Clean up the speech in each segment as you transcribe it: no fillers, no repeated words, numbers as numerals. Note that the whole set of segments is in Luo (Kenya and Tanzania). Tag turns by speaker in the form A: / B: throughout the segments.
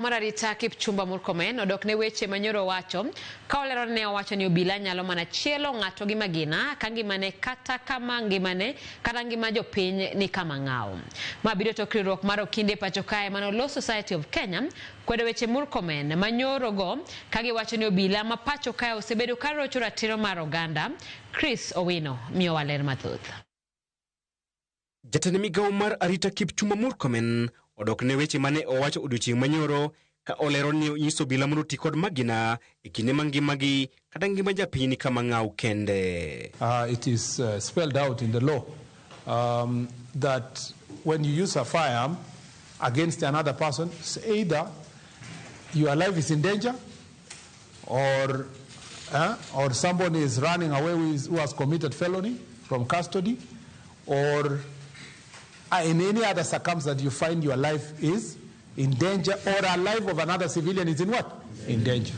A: Mar arita Kipchumba Murkomen odok ne weche ma nyoro owacho ka olero ni ne owacho ni obila nyalo mana chielo ng'ato gi magina ka ngimane kata kama ngimane kata ngima jopiny ni kama ng'aw. Ma biro tok riwruok mar okinde pacho kae mano Law Society of Kenya kwedo weche Murkomen ma nyoro go ka giwacho ni obila ma pacho kae osebedo ka rocho ratiro mar oganda. Chris Owino miyowa ler mathoth.
B: Jatend migawo mar arita Kipchumba Murkomen odok ne weche mane owacho odiochieng' manyoro ka olero ni onyiso obila mondo oti kod magina e kinde ma ngimagi kata ngima japiny ni kama ng'aw kende.
C: It is spelled out in the law that when you use a firearm against another person, it's either your life is in danger or somebody is running away who has committed felony from custody, or in any other circumstance you find your life is in danger or a life of another civilian is in what? In danger.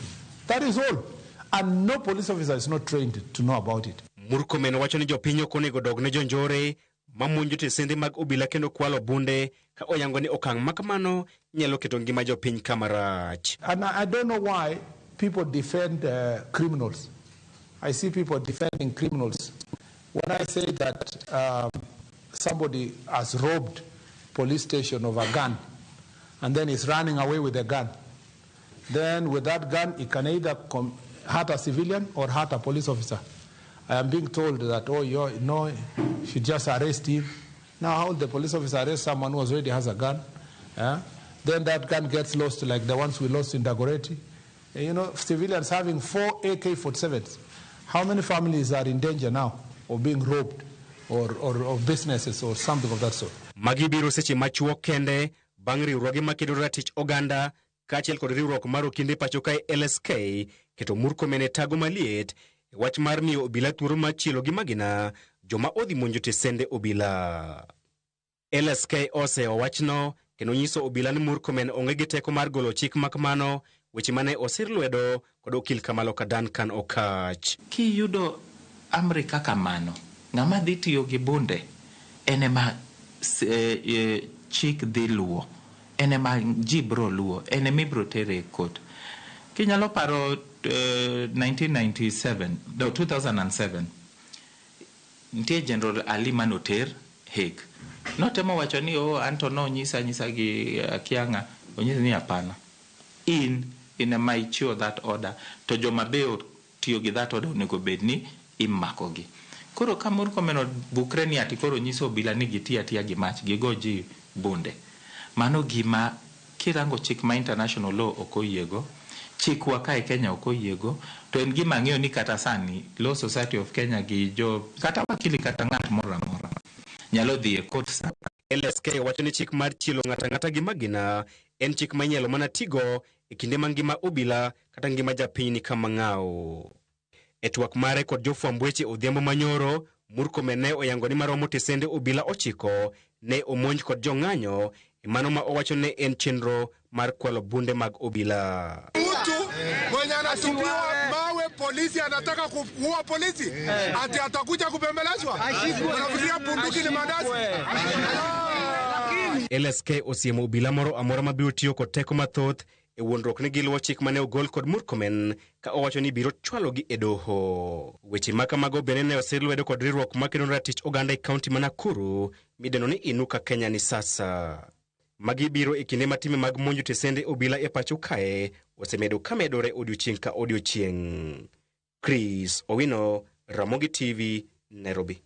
C: That is all. And no police officer is not trained to know about it.
B: Murkomen wacho ni jopiny ok onego dog ne jonjore mamonjo tesende mag obila kendo kwalo bunde ka oyango ni okang' ma kamano nyalo keto ngima jopiny kama rach.
C: And I don't know why people defend criminals. I see people defending criminals. When I say that somebody has robbed police station of a gun and then is running away with a gun, then with that gun he can either hurt a civilian or hurt a police officer. I am being told that, oh, you no, you should just arrest him. Now, how will the police officer arrest someone who already has a gun? Then that gun gets lost like the ones we lost in Dagoretti. Civilians having 4 AK-47s. How many families are in danger now of being robbed or businesses or something of that sort?
B: Magi biro seche machuok kende bang' riwruoge makedo ratich oganda kaachiel kod riwruok mar okinde pacho kae LSK keto Murkomen e tago maliet e wach mar miyo obila thuolo mar chielo gi magina joma odhi monjo tesende obila. LSK oseyo wachno kendo nyiso obila ni Murkomen onge gi teko mar golo chik makamano, weche mane osir lwedo kod okil Kamaloka Duncan Okatch.
D: Kiyudo amri kaka mano, ng'ama dhi tiyo gi bunde en ema chik dhi luwo, en ema ji bro luwo, en ema ibro tere e court. Kinyalo paro 1997, no, 2007, nitie General Ali manoter Hague. Notemo wacho ni, oh, anto nonyisa anyisa gi akiang'a, onyisa ni hapana. In ema ichiwo that order, to joma be otiyo gi that order onego bed ni imakogi. Koro ka Murkomen obukre ni ati koro nyiso obila ni giti atiya gi mach, gigo ji bunde. Mano gima kirango chik ma international law ok oyiego, chikwa kae Kenya ok oyiego, to en gima ang'eyo ni kata sani Law Society of Kenya gi jo kata wakili kata ng'at moro amora nyalo dhi e court sa.
B: LSK wacho ni chik mar chielo ng'ato ang'ata gi magina en chik ma inyalo mana tigo e kinde ma ngima obila kata ngima japiny ni kama ng'aw. E twak mare kod jofwamb weche odhiambo manyoro, Murkomen ne oyango ni maromo tesende obila 9 ne omonj kod jong'anyo e mano ma owacho ne en chenro mar kwalo bunde mag obila.
E: Mtu mwenye anatupiwa mawe polisi anataka kuua polisi, ati atakuja kubembelezwa? Unafikiria bunduki ni mandazi?
B: LSK osiemo obila moro amora mabiro tiyo kod teko mathoth e wuondruok ni giluwo chik mane ogol kod Murkomen ka owacho ni biro chwalogi e doho. Weche ma kamago bende ne osir lwedo kod riwruok makedo ratich oganda e kaunti ma Nakuru midendo ni Inuka Kenya ni sasa. Magi biro e kinde ma timbe mag monjo tesende obila e pacho kae osemedo ka medore odiochieng' ka odiochieng'. Chris Owino, Ramogi TV, Nairobi.